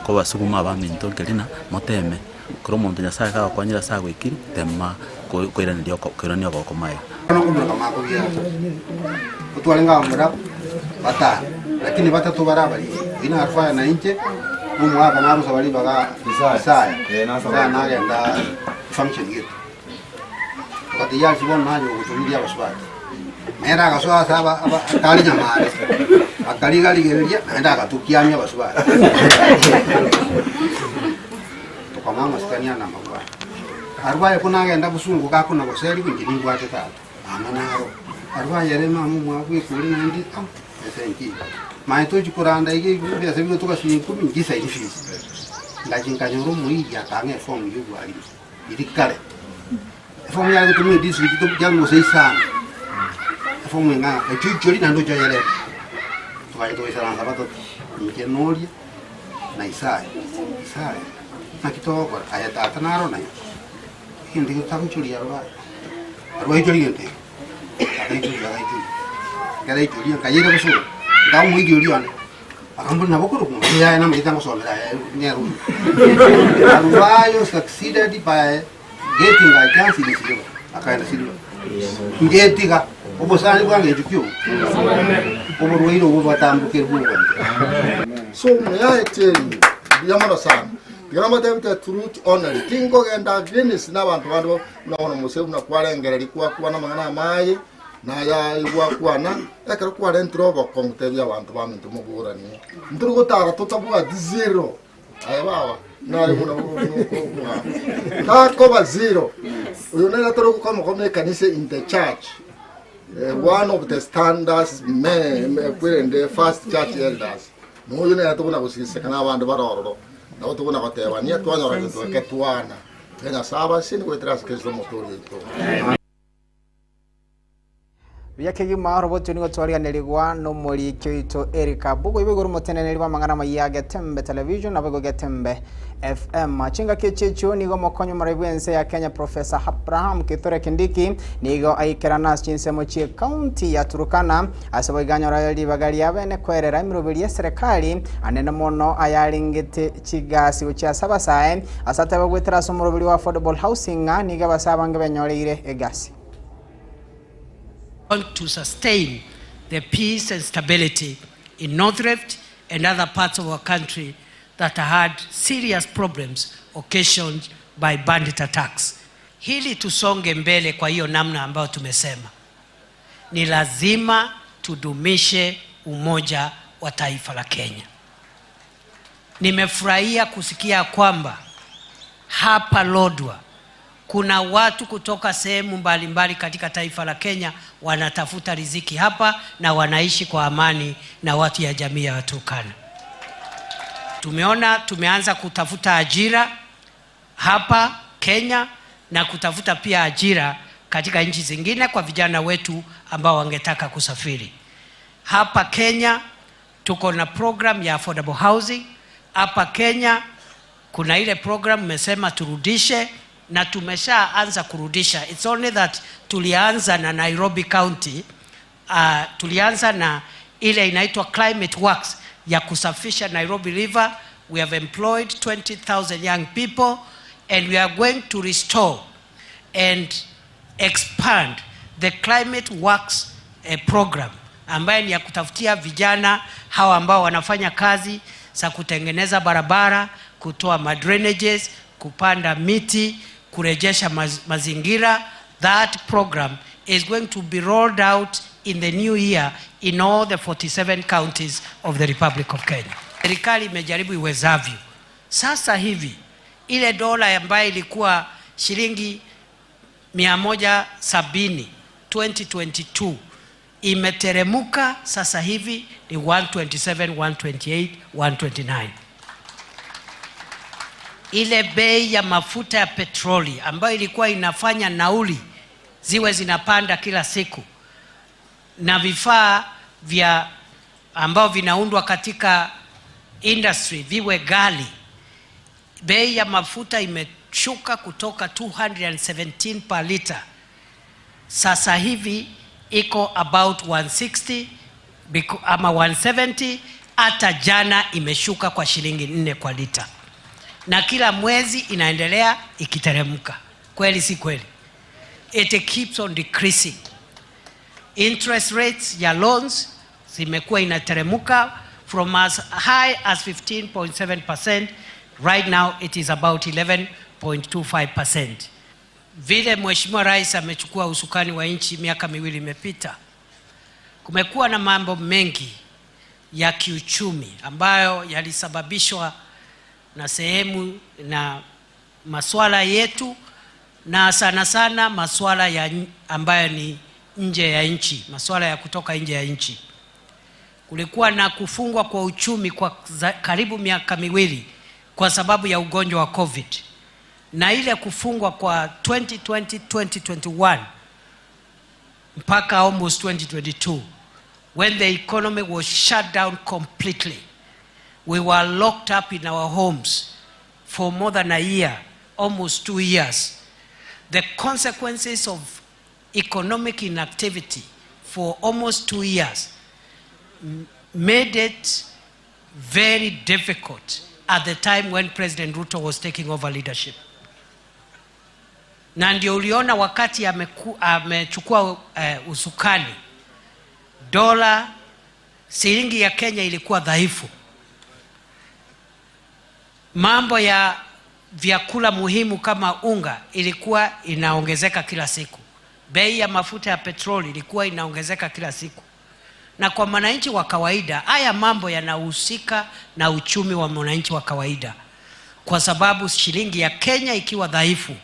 Kobasuguma abaminto nkerina, moteme, kera omonto Nyasae kagokonyire ase agoikire, tema koiraneria koirania ogoko magega. Bono nkominyoka makobiara, otwarenge abamura batano, lakini batato bare abariri, oyio narware na inche, na omogaka narosaba ribaga Isaya, Isaya nagenda function gete. Togatiyia ase bono naye ogotoriria abasubati. Nere agasoa ase aba aba akare nyamare, akariga-rigereria naende agatokiamia abasubati. Tokamoa amasikani ane amabwate. Arwo aye buna agenda bosungu gakona goserigwa inche nimbwate tata, mama naro. Arwo aye ere mama omwabo bwekure naende ah, besa enki. Manye tochi koranda iga igo ebesa bigotoka siringi ikomi nchisaini fees. Ngachia nkanyora omoiri akang'a eform ya obwarimu. Riria kare, efomu yare gotomwa edistrict yang'usa isano, efomu eng'ao, echoichori naende oche oyerete. Togacha togaikaransa batato, inche na oria, na Isaya, Isaya, naki togokora? Aye tata naro naye, egento ekio totagoichoria aro baba, aro baichoria egento ekio, agaichoria agaichoria, ekero aichoria nkayeira bosongo, nkaa omoiri oria one. Akamboria, Nabo okorokwa ng'a? Yaya namanyete angosomera aya nere oyo. Arubayo succeeded by getting a chance in Silver. Akaenda Silver. Ngetiga obosani bwange inchuki obo. Oborwaire obo bwatambokire bw'obwanchani. So muyaeteri mbuya mono sana. Tiga nabatebie the truth only. Tinkogenda against na abanto bande buna bono mose buna kwarengereria kwakwana amang'ana amaye. Na aya gwakwana, ekero kwarentire obokong'u tebia abanto baminto moboranie, Ntori gotara totabwati zero. Aye baba, nare buna okogamba. Takoba zero. Oyo nere tore gokomokoma ekanisa in the church. Eh, one of the standards men, eh, kwerende first church elders. Noyo nere tokona gosigiseka na abande bare ororo. Nabo tokona gotebania twanyora gento eke twana. Tiga Nyasae abasini goetera ase Kristo omotoori oito. Buya kegima orobotwe nigo twariganerigwa nomoriki oito Eric Abugo ibo igoro omoteneneri bw'amang'ana amaya a Getembe Television naboigo Getembe FM. Chingaki echi echio nigo omokonyi omorai bw'ense ya Kenya Professor Abraham Kithure Kindiki nigo aikerana ase chinsemo chie county ya Turkana ase boigo anyora ribaga ria bene kwerera emeroberi y'eserekari anene mono ayarengete chigasi gochia ase abasae ase ateba goetera ase omoroberi wa affordable housing ng'a nigo abasae abange benyoreire egasi. Want to sustain the peace and stability in North Rift and other parts of our country that had serious problems occasioned by bandit attacks. Hili tusonge mbele kwa hiyo namna ambayo tumesema, ni lazima tudumishe umoja wa taifa la Kenya. Nimefurahia kusikia kwamba hapa Lodwar kuna watu kutoka sehemu mbalimbali katika taifa la Kenya wanatafuta riziki hapa na wanaishi kwa amani na watu ya jamii ya Turkana. Tumeona tumeanza kutafuta ajira hapa Kenya na kutafuta pia ajira katika nchi zingine kwa vijana wetu ambao wangetaka kusafiri. Hapa Kenya tuko na program ya affordable housing. Hapa Kenya kuna ile program mmesema turudishe na tumeshaanza kurudisha. It's only that tulianza na Nairobi County, tulianza na ile inaitwa Climate Works ya kusafisha Nairobi River. We have employed 20,000 young people and we are going to restore and expand the Climate Works program ambaye ni ya kutafutia vijana hawa ambao wanafanya kazi za kutengeneza barabara, kutoa madrainages, kupanda miti, kurejesha mazingira. That program is going to be rolled out in the new year in all the 47 counties of the Republic of Kenya. Serikali imejaribu iwezavyo. Sasa hivi ile dola ambayo ilikuwa shilingi 170 2022 imeteremuka, sasa hivi ni 127, 128, 129. Ile bei ya mafuta ya petroli ambayo ilikuwa inafanya nauli ziwe zinapanda kila siku na vifaa vya ambao vinaundwa katika industry viwe ghali, bei ya mafuta imeshuka kutoka 217 per liter, sasa hivi iko about 160 ama 170. Hata jana imeshuka kwa shilingi nne kwa lita, na kila mwezi inaendelea ikiteremka. Kweli si kweli? It keeps on decreasing. Interest rates ya loans zimekuwa inateremuka from as high as 15.7%, right now it is about 11.25%. Vile Mheshimiwa Rais amechukua usukani wa nchi miaka miwili imepita, kumekuwa na mambo mengi ya kiuchumi ambayo yalisababishwa na sehemu na masuala yetu na sana sana masuala ya ambayo ni nje ya nchi, masuala ya kutoka nje ya nchi. Kulikuwa na kufungwa kwa uchumi kwa karibu miaka miwili kwa sababu ya ugonjwa wa COVID, na ile kufungwa kwa 2020 2021 mpaka almost 2022 when the economy was shut down completely. We were locked up in our homes for more than a year, almost 2 years. The consequences of economic inactivity for almost 2 years made it very difficult at the time when President Ruto was taking over leadership. Na ndio uliona wakati amechukua usukani, dola shilingi ya Kenya ilikuwa dhaifu. Mambo ya vyakula muhimu kama unga ilikuwa inaongezeka kila siku. Bei ya mafuta ya petroli ilikuwa inaongezeka kila siku. Na kwa mwananchi wa kawaida, haya mambo yanahusika na uchumi wa mwananchi wa kawaida, kwa sababu shilingi ya Kenya ikiwa dhaifu,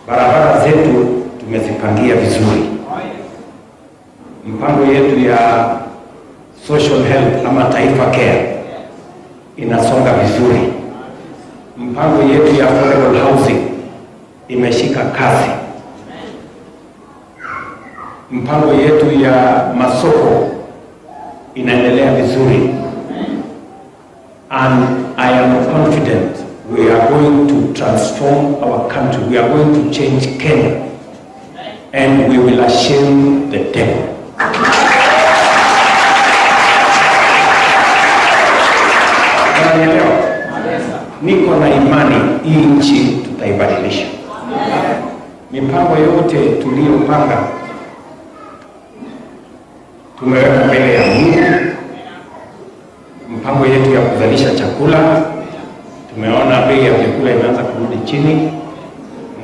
Barabara zetu tumezipangia vizuri. Mpango yetu ya social health ama Taifa Care inasonga vizuri. Mpango yetu ya affordable housing imeshika kasi. Mpango yetu ya masoko inaendelea vizuri. And I am confident we are going to transform our country. We are going to change Kenya. And we will shame the devil. Unanielewa? Niko na imani hii nchi tutaibadilisha. Mipango yote tuliyopanga tumeweka mbele ya Mungu. Mpango yetu ya kuzalisha chakula, tumeona bei ya vyakula imeanza kurudi chini.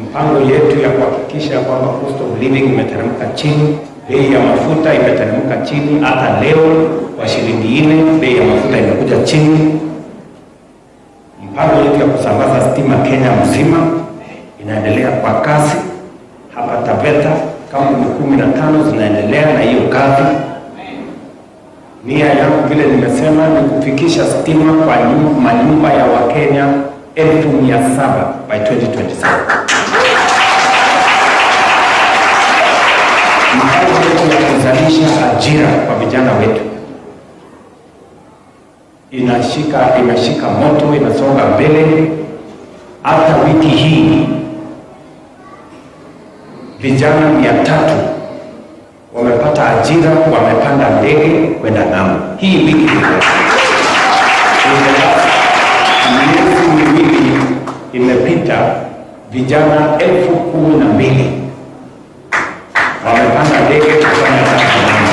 Mpango yetu ya kuhakikisha kwamba cost of living imeteremka chini, bei ya mafuta imeteremka chini. Hata leo kwa shilingi 4 bei ya mafuta imekuja chini. Mpango yetu ya kusambaza stima Kenya mzima inaendelea kwa kasi. Hapa Taveta kampuni 15 zinaendelea na hiyo kazi. Nia yangu vile nimesema ni kufikisha stima kwa manyumba ya Wakenya 700,000 by 2027. Mpango yetu ya kuzalisha ajira kwa vijana wetu imeshika moto, inasonga mbele. Hata wiki hii vijana 300 wamepata ajira, wamepanda ndege kwenda ng'ambo. Hii wiki miezi miwili imepita, vijana 12,000 wamepanda ndege kufanya kazi ng'ambo.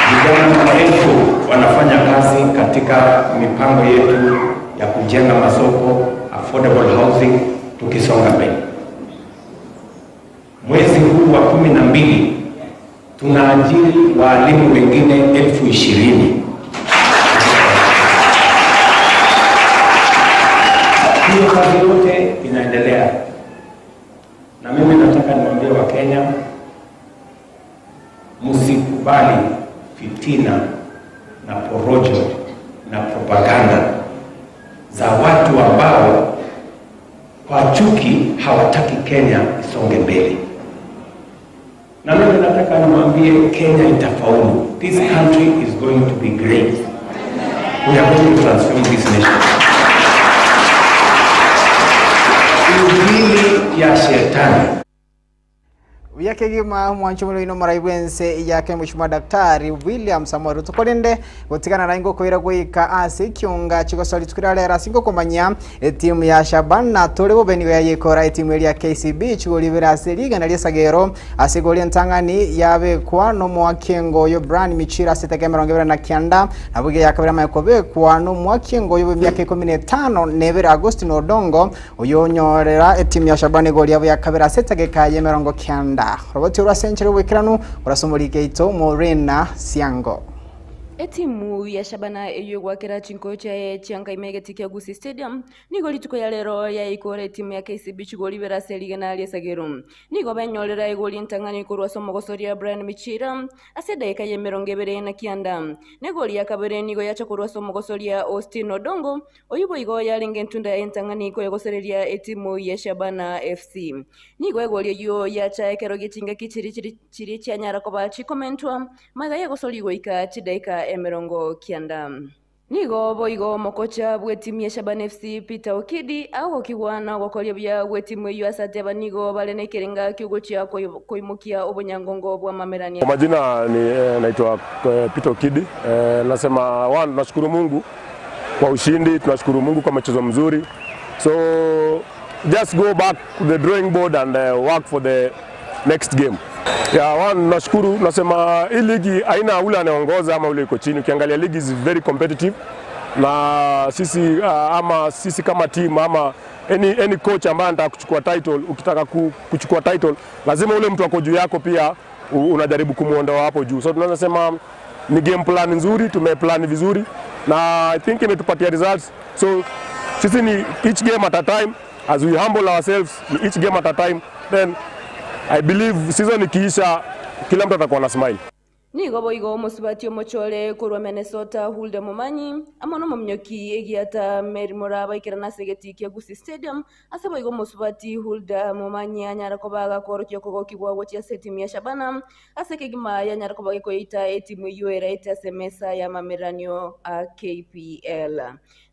Vijana maelfu wanafanya kazi katika mipango yetu ya kujenga masoko, affordable housing, tukisonga mbele. Mwezi huu wa 12 tunaajiri walimu wengine 20,000. Hiyo kazi yote inaendelea. Na mimi nataka niwaambie Wakenya, msikubali fitina na porojo na propaganda za watu ambao kwa chuki hawataki Kenya isonge mbele. Na mimi nataka niwaambie Kenya itafaulu. This country is going to be great. We are going to transform this nation. Injili ya shetani. Buya kegima omwancho omono omorai bw'ense ya Kenya Mheshimiwa Daktari William Samoei Ruto korende gotigana naye ngokoira goika ase ekionga chigosoa rituko riria rero ase ngokomanya etimu ya Shabana tore bobe nigo yayekora etimu eria ya KCB chigori ibere ase rigena ri'esagero ase igori entang'ani yabekwa nomoakengo oyo Brian Michira ase eteka 29 nabo iga yakabere amanye kobekwa nomoakengo oyo bw'emiaka 12 Agustino Odongo Oyonyorera etimu ya Shabana igoro yabo ya kabere ase etageka y'emerongo kianda. Oroboti orwo ase enchera y'oboikeranu korwa omoriki oito Maureen Siango. Etimu ya Shabana eyio egwakera chinkoyo chiaye chiankaima egetii kia Gusii Stadium nigo rituko ya rero yaikora etimu ya KCB chigori ibere ase rigena ri'esagero. Nigo benyorera egori entang'ani korwa ase omogosoria Brian Michira ase edaika y'emerongo ebere na kianda. Na egori ya kabere nigo yacha korwa ase omogosoria Austin Odongo Oyio boigo yarenge entunda y'entang'ani koyegosereria etimu ya Shabana FC. Nigo egori eyio yacha ekero gie chingaki chiria chiri chiria chianyara koba chikomentwa magega y'egosori goika chidaeka 90. Nigo boigo omokocha bw'etimu ya Shabana FC Peter Okidi agokigwa na ogokoria buya gw'etimu eyio ase ateba nigo bare nekerenga kiogochia koimokia obonyangongo bw'amamerania. Kwa majina ni naitwa Peter Okidi. Nasema one, nashukuru Mungu kwa ushindi, tunashukuru Mungu kwa mchezo mzuri. So just go back to the drawing board and work for the next game. Yeah, one, nashukuru nasema hii ligi haina ule anaongoza ama ule iko chini. Ukiangalia ligi is very competitive na sisi ama sisi kama team ama any coach ambaye anataka kuchukua title, ukitaka kuchukua title lazima ule mtu ako juu yako pia unajaribu kumuondoa hapo juu. So tunaweza sema ni game plan nzuri, tumeplan vizuri na I think imetupatia results. So sisi ni each game at a time, as we humble ourselves, ni each game at a time, then I believe season ikiisha kila mtu atakuwa na smile. Nigo boigo omosubati omochore korwa Minnesota Hulda Momanyi amo nomominyoki egiata Mary Moraa baikerana ase egetii kia Gusii Stadium ase boigo omosubati Hulda Momanyi anyare koba agakorokia okogokigwa gochia ase etimu ya Shabana ase ekegima yanyare koba gekoita etimu eyio eraete ase emesa y'amameranio a KPL.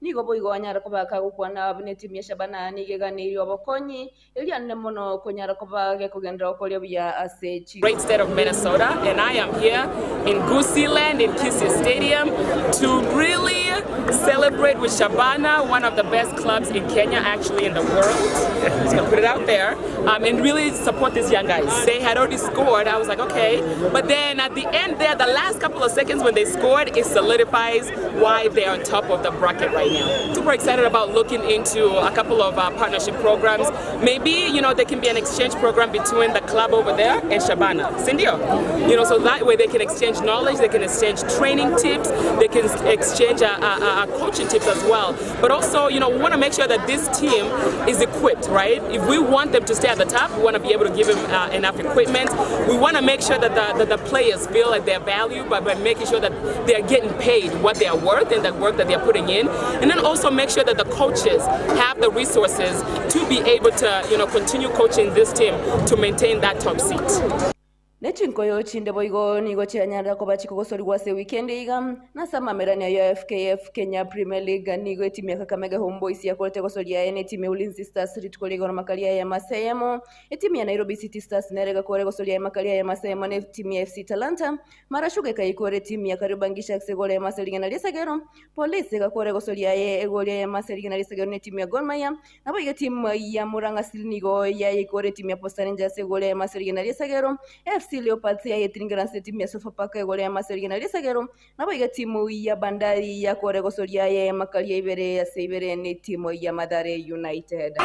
Nigo boigo anyare koba kagokwana buna etimu ya Shabana nigo eganeirie obokonyi Erianene mono konyara koba gekogenderera gokoria buya ase chi. Great state of Minnesota and I am here in Gusiiland in Kisii Stadium to really celebrate with Shabana, one of the best clubs in Kenya, actually in the world. Just gonna put it out there um, and really support these young guys. They had already scored. I was like, okay. But then at the end there, the last couple of seconds when they scored, it solidifies why they're on top of the bracket right now. Super excited about looking into a couple of partnership programs. Maybe, you know, there can be an exchange program between the club over there and Shabana. Sindio? You know, so that way they can exchange knowledge, they can exchange training tips, they can exchange coaching tips as well. But also, you know, we want to make sure that this team is equipped, right? If we want them to stay at the top, we want to be able to give them enough equipment. We want to make sure that the players feel like they're valued by making sure that they're getting paid what they are worth and the work that they're putting in. And then also make sure that the coaches have the resources to be able to, you know, continue coaching this team to maintain that top seat. Ne chinkoyo chinde boigo nigo chianyarire koba chikogosorigwa ase ewikendi eye iga, na ase amamerani ayio ya FKF Kenya Premier League nigo etimu ya Kakamega Homeboyz yakorete gosoria aye na etimu ya Ulinzi Stars rituko ria igoro makari aye ase eyemo. Etimu ya Nairobi City Stars nere egakora egosoria aye makari aye ase eyemo na etimu ya FC Talanta. Mara Sugar ekaikora etimu ya Kariobangi Sharks egori eyemo ase rigena ri'esagero. Police egakora egosoria aye egori eyemo ase rigena ri'esagero na etimu ya Gor Mahia. Naboigo etimu ya Murang'a Seal nigo yayeikora etimu ya Posta Rangers egori eyemo ase rigena ri'esagero. AFC Leopards yayetiringera ase etimu ya Sofapaka egori eyemo ase rigena ri'esagero. Naboigo etimu ya Bandari yakora egosoria aye amakaria ibere ase ibere netimu ya Mathare United.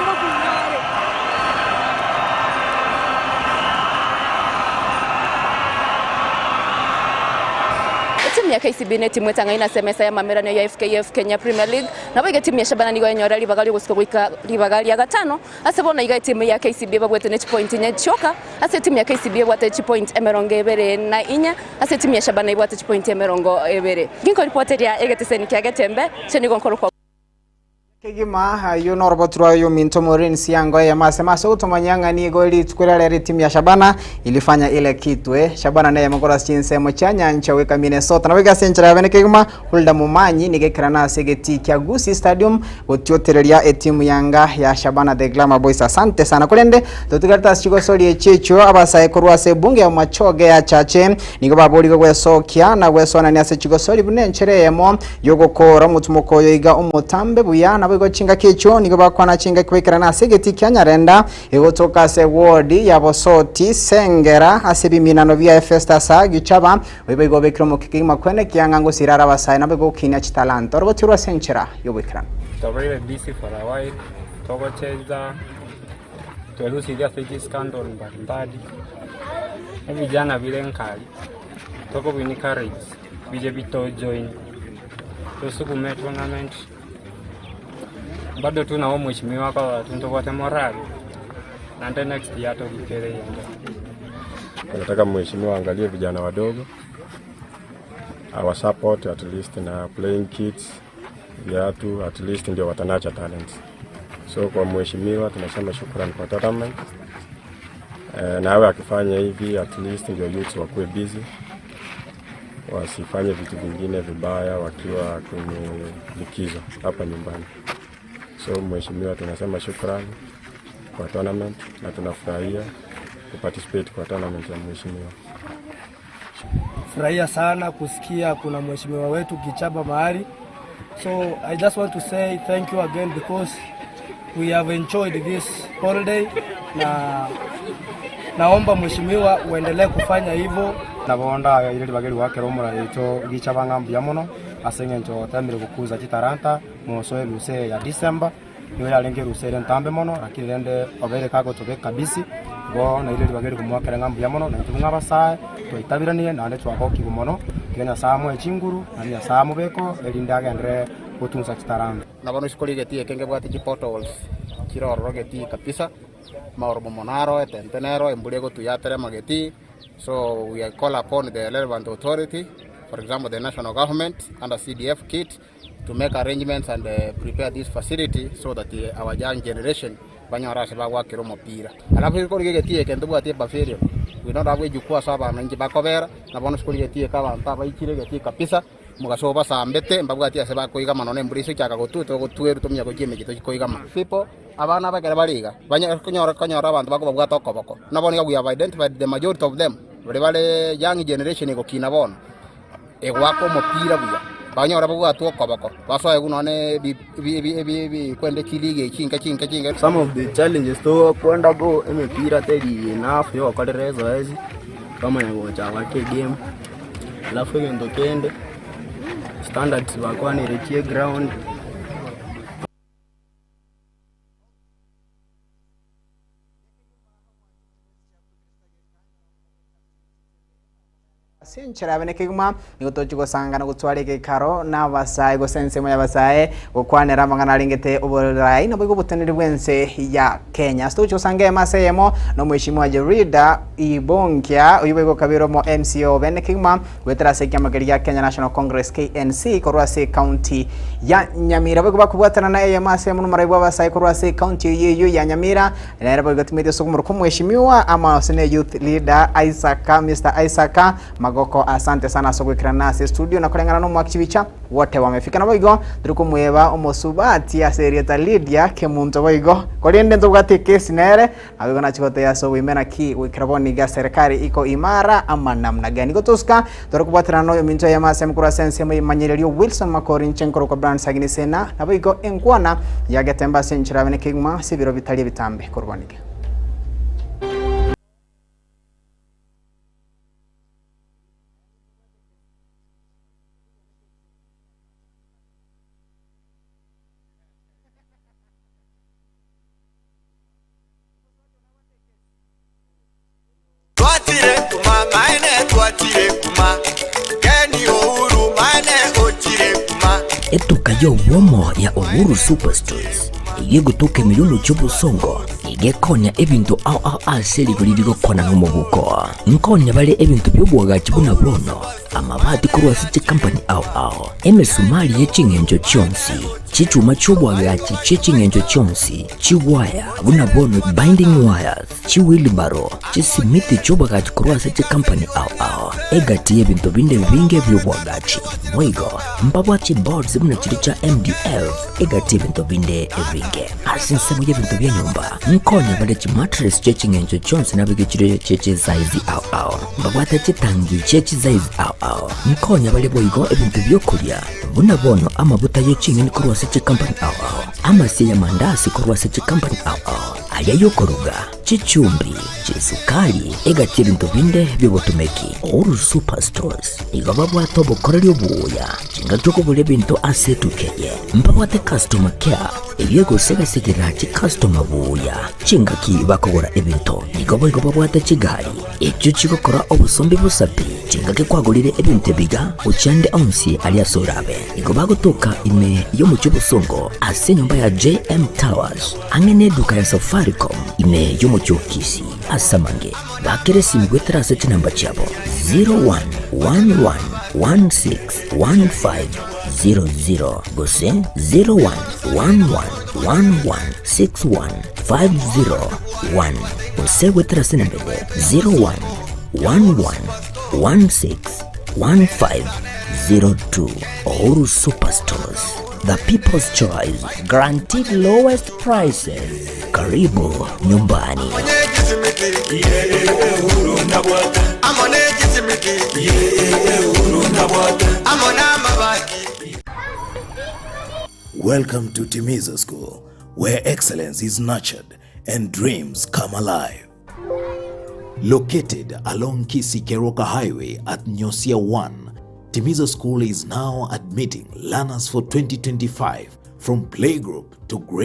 Etimu ya KCB netimu etang'aine ase emesa y'amameranio ya FKF Kenya Premier League. Naboigo etimu ya Shabana nigo yenyora ribaga ri'ogosika goika ribaga ria gatano. Ase bono iga etimu ya KCB ebabwete ne chipointi inye chioka, ase etimu ya KCB ebwate chipointi 24 ase etimu ya Shabana ebwate chipointi 20. Ginkoripoteria egeteseni kia Getembe, inche nigo nkorokwa. Kegima ayio noroboti rwaye ominto Maureen Siango eyemo ase mase ogotomanyia ng'a nigo rituko riria rero etimu ya Shabana ilifanya ile kitu eh. Shabana neyemo korwa ase chinsemo chia nyancha goika Minnesota. Nabo iga ase enchera ya bene kegima Hulda Momanyi nigo ekerana ase egetii kia Gusii Stadium gotiotereria etimu yanga ya Shabana the Glamour Boys. Asante sana. Korende totigarete ase chigosori echi echio abasae korwa ase ebunge ya Bomachoge ya Chache nigo baborigwe gwesokia na gwesonania ase chigosori buna enchera eyemo Y'ogokoora omotumoko oyo iga omotambe buya, naboigo chingaki echio nigo bakwana chingaki baikerane ase egetii kia Nyarenda, egotoka ase ward ya Bosoti, Sengera, ase ebiminano bia Festus Gichaba, oyo boigo obekire omokia kegima kwene ekiang'a ngosira are abasae naboigo gokinia chitalanta. Orogotirwe ase enchera y'oboikeranu. Twabeire busy for a while, togocheza, twerusirie ase chiscandal mbalimbali, ebijana bire nkari, tokobi encourage. Biche bitojoin tosukume tournament bado tu nabo mheshimiwa akogora ntobwate morale naende next year togikere eyende. Tunataka mheshimiwa aangalie vijana wadogo awa support at least na playing kits, viatu at least ndio watanacha talents. So kwa mheshimiwa tunasema shukrani kwa tournament. Eh, na awe akifanya hivi at least ndio youths wakuwe busy, wasifanye vitu vingine vibaya wakiwa kwenye likizo hapa nyumbani. So mheshimiwa, tunasema shukrani kwa tournament na tunafurahia kuparticipate kwa tournament ya mheshimiwa. Furahia sana kusikia kuna mheshimiwa wetu Gichaba mahali. So I just want to say thank you again because we have enjoyed this holiday na naomba mheshimiwa uendelee kufanya hivyo. Nabo ndaire ribaga eri goakera omorai oito Gichaba ng'a mbuya mono ase eng'encho otemire gokuza chitalanta mosoe erusa eye ya December. Nigo yarenge erusa ere entambe mono, lakini rende obeire kagotobeka busy, igo naire ribaga eri komoakera ng'a mbuya mono, na intwe buna abasae twaitaberanire naende twagokigwa mono, tiga Nyasae amoe chinguru, naende Nyasae amobeke oo, erinde agenderere gotunsa chitalanta. Na bono isiko ri'egetii eke ngebwate chipotholes chire ororo getii kabisa, amaorobo mono aro, etente nero, embura egotuya yaterema getii, so we call upon the relevant authority, for example the national government under CDF kit, to make arrangements and prepare this facility so that our young generation banyore ase bagwakera omopira. Alafu isiko rigia egetii eke ntobwati epavilion, we don't have ejukwa ase abananchi bakobera, na bono isiko rigia egetii eke abanto abaichire egetii kabisa, Mogaso obasambete, mbabwati ase bakoigama nonya nembura egochaka gotwa, togotwerwa tomunya gochia emechie tochie koigama. People, abana aba ekero bare iga, banyare konyora konyora abanto bakobabwata okoboko. Buna bono iga we have identified the majority of them, baria bare young generation egokina bono, egoaka omopira buya, banyore babwatwe okoboko, basoe buna nonye ebi ebi ebi ebi ebi kwende chiligi echi chinke chinke chinke. Some of the challenges tokwenda go emepira teri enough yogokorera ezoezi, twamanya gocha goaka egame. Alafu egento kende, standards bakwanire chi'eground. Ase enchera yabe nekegima, nigo tochia gosanga na gotwara egeikaro n'abasae gose ensemo y'abasae gokwanera amang'ana arengete oborai naboigo oboteneneri bw'ense ya Kenya. Ase togochia gosanga eyemo ase eyemo na omweshimiwa Jerida Ibongia oyio boigo okabeire omo MCA o bene kegima goetera ase ekiama keria gia Kenya National Congress KNC korwa ase ecounty ya Nyamira. Boigo bakobwatana na eyemo ase eyemo nomorai bw'abasae korwa ase ecounty eyio eyio ya Nyamira nere boigo timeti ase okomoroka omweshimiwa amo ase ne youth leader Isaac Mister Isaac Magoko asante sana ase ogoikerana ase estudio na koreng'ana nomoaki chibicha Wote wamefika. Naboigo tori komweba omosubati ase erieta Lydia Kemunto boigo, korende ntobwate ekesi nere, naboigo nachia gotebia ase oboime naki goikera bono iga serikali iko imara ama namna gani. Igo tosuka tore kobwaterana na oyominto oyemo ase emekoro ase ensemo emanyererio Wilson Makori inche nkorokwa Brian Sagini Sena, naboigo enkwana ya Getembe ase enchera yabene kegima ase ebiro bitari ebitambe korwa bono iga. Twachire kuma maene twachire kuma Ken Uhuru maene ochire kuma. Etuka y'obwomo ya Uhuru Superstores eyio egotoka ime y'omochie obosongo nigo ekonya ebinto ao ao ase rigori rigokwana nomobuko. Nkonya bare ebinto bi'oboagachi buna bono, amabati korwa ase chikampani ao ao, emesumari ye ching'encho chionsi. Chichuma chi'oboagachi chie ching'encho chionsi, chigwaya, buna bono binding wires, chiwheelbarrow, chisimiti chi'oboagachi korwa ase chikampani ao ao, egati y'ebinto binde ebinge bi'oboagachi. Boigo, mbabwate chiboards buna chiria chia MDF, egati y'ebinto binde ebinge. Ase ensemo y'ebinto bia nyomba, nkonya bare chimattress chie ching'encho chionsi nabeke chire chie chisaizi ao ao. Mbabwate chitangi chie chisaizi ao ao. Nkonya bare boigo ebinto bi'okoria, Buna bono amabuta ye ching'eni korwa ase chikampani ao ao, amasie y'amandasi korwa ase chikampani ao ao, aria y'okoruga, chichumbi, chisukari, egati y'ebinto binde bi'obotomeki. Uhuru Superstores nigo babwate obokoreri obuya chingaki okogora ebinto ase etuka eye. Mbabwate customer care eyio egosegasegera chicustomer buya chingaki bakogora ebinto. Nigo boigo babwate chigari echio chigokora obosombi bosa pi. Chingaki kwagorire ebinto ebiga gochia ande onsi aria ase orabe. Nigo bagotoka ime y'omochie obosongo ase enyomba ya JM Towers, ang'e n'eduka ya Safaricom ime y'omochie o Kisii. Ase amange, bakera esimi goetera ase chinamba chiabo 0111161500 gose 0111161501 gose goetera ase enamba ende 0111161502. Uhuru Superstores, the people's choice, guaranteed lowest prices. Karibu nyumbani. Welcome to Timiza School, where excellence is nurtured and dreams come alive. Located along Kisii Keroka Highway at Nyosia 1, Timiza School is now admitting learners for 2025 from playgroup to grade.